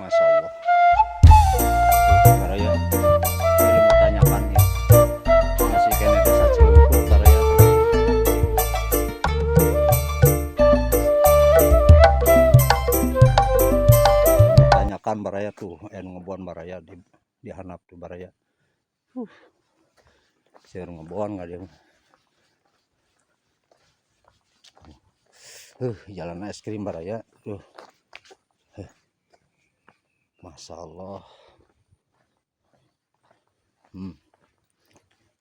Masya Allah. Tuh, baraya. Ini mau tanyakan ya. Masih keneh Desa Cirumput baraya. Tanyakan baraya tuh, anu ngebon baraya di handap tuh baraya. Seur ngebon nggak dia. Jalan es krim baraya tuh. Masya Allah.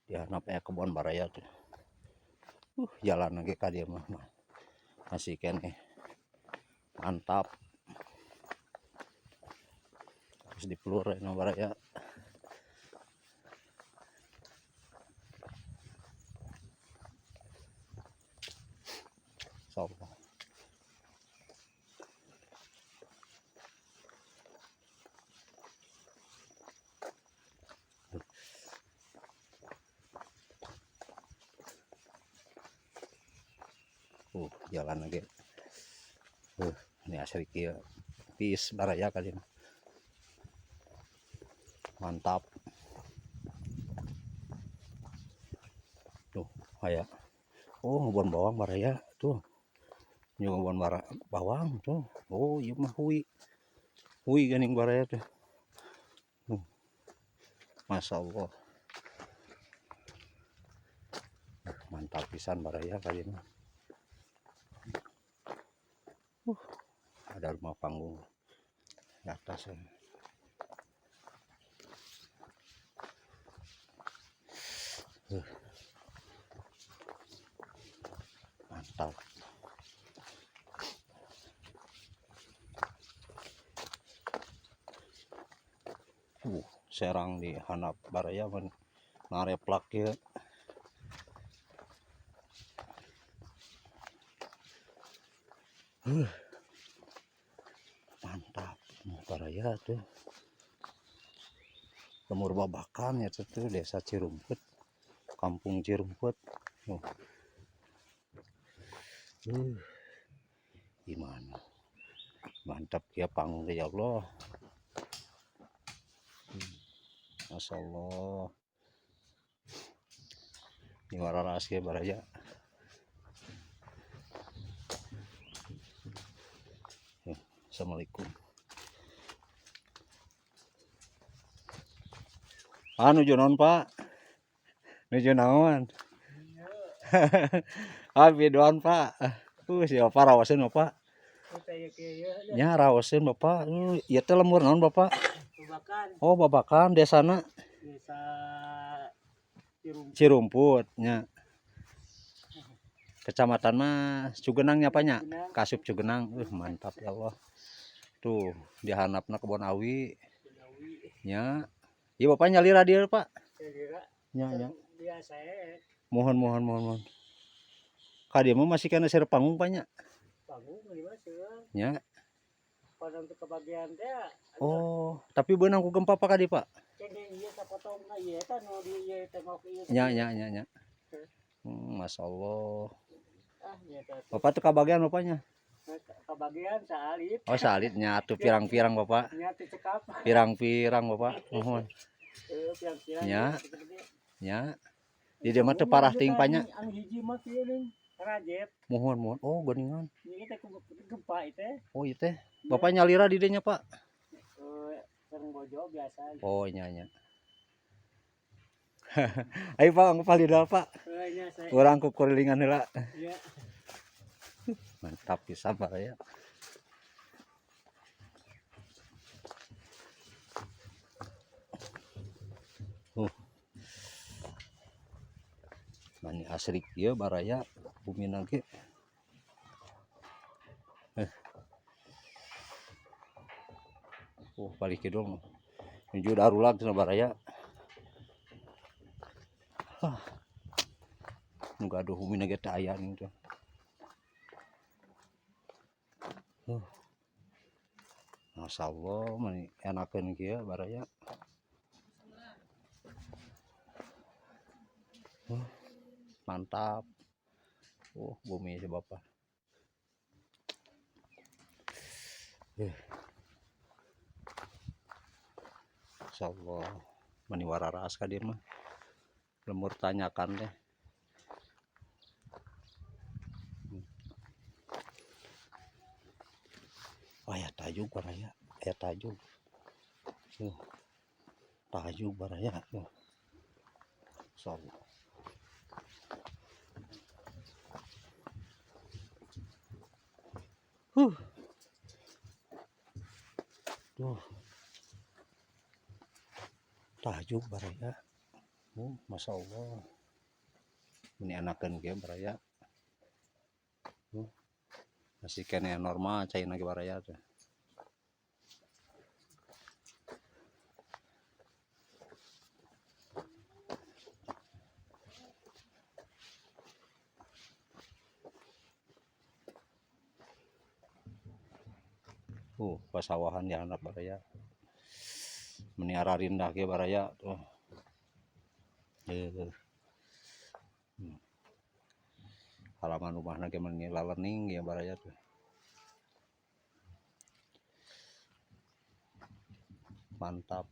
Di handap aya kebon baraya tuh. Jalan lagi ka dieu mah. Masih keneh. Mantap. Terus dipelur ya baraya. Insyaallah. Jalan lagi. Ini asri kieu. Tiis baraya kali ini. Mantap. Tuh, aya. Oh, ngebon bawang baraya tuh. Ini ngebon bawang tuh. Oh, ieu mah hui. Hui geuning baraya tuh. Tuh. Masya Allah. Mantap pisan baraya kali ini. Ada rumah panggung di atas ya. Mantap. Serang di handap baraya mun ngareplak ieu. Mantap baraya tuh. Lembur Babakan ya tuh, Desa Cirumput, Kampung Cirumput. Oh. Gimana? Mantap ya panggung ya Allah. Masya Allah. Ini wararas ya baraya. Assalamualaikum. Ah, nuju naon, Pak? Nuju naon? Ah, videoan, Pak. Siapa rawaseun, Bapak? Nya rawaseun, Bapak. Ieu teh lembur naon, Bapak? Babakan. Oh, Babakan desana? Desa Cirumput. Cirumput nya. Kecamatan mah Cugenang nya, Pak nya? Kasup Cugenang. Mantap ya Allah. Tuh, di handapna kebon awi. Nya. Ieu Bapak nyalira dieu, Pak? Nyalira. Nya, nya. Biasa. Mohon, mohon, mohon, mohon. Ka dieu mah masih kana seur panggung, Pak nya? Panggung mah seur. Nya. Padahal teu kebagian teh. Oh, tapi beunang ku gempa Pak ka dieu, Pak? Kene ieu sapotongna ieu eta nu di ieu tengok ieu. Nya, nya, nya, nya. Masya Allah. Ah, nya teh. Bapak tuh kabagian bapaknya? Kabagian saalit. Oh, saalit nya atuh pirang-pirang Bapak. Nya teu cekap. Pirang-pirang Bapak, mohon. Pirang-pirang. Nya. Nya. Di dieu mah teu parah teuing Pak nya. Anu hiji mah kieu ning rajet. Mohon, mohon. Oh, geuningan. Ieu teh gempa ieu teh. Oh, ieu teh. Bapak nyalira di dieu nya, Pak? Sareng bojo biasa. Oh, nya nya. Ayo Pak, anggo palidal Pak. Nya saya. Urang kukurilingan heula. Iya. Mantap pisan baraya. Mani asrik ieu baraya bumina ge. Balik kidul menuju Darulag cenah baraya. Hah. Nu gaduh bumina ge teh aya ning teh. Masya Allah, mani enakeun kieu baraya. Mantap. Bumi si Bapak. Masyaallah, meni wararaas ka dieu mah. Lembur tanyakan teh. Aya tajug baraya, aya tajug. Tuh. Tajug baraya tuh. Masyaallah. Huh. Tuh. Tajug baraya. Oh, Masya Allah. Ini anakan ge baraya. Masih keneh normal caina ge baraya teh. Pasawahan di handap baraya. Meni ararindah ge baraya tuh. Halaman rumahna ge meni lalening ge baraya tuh. Mantap.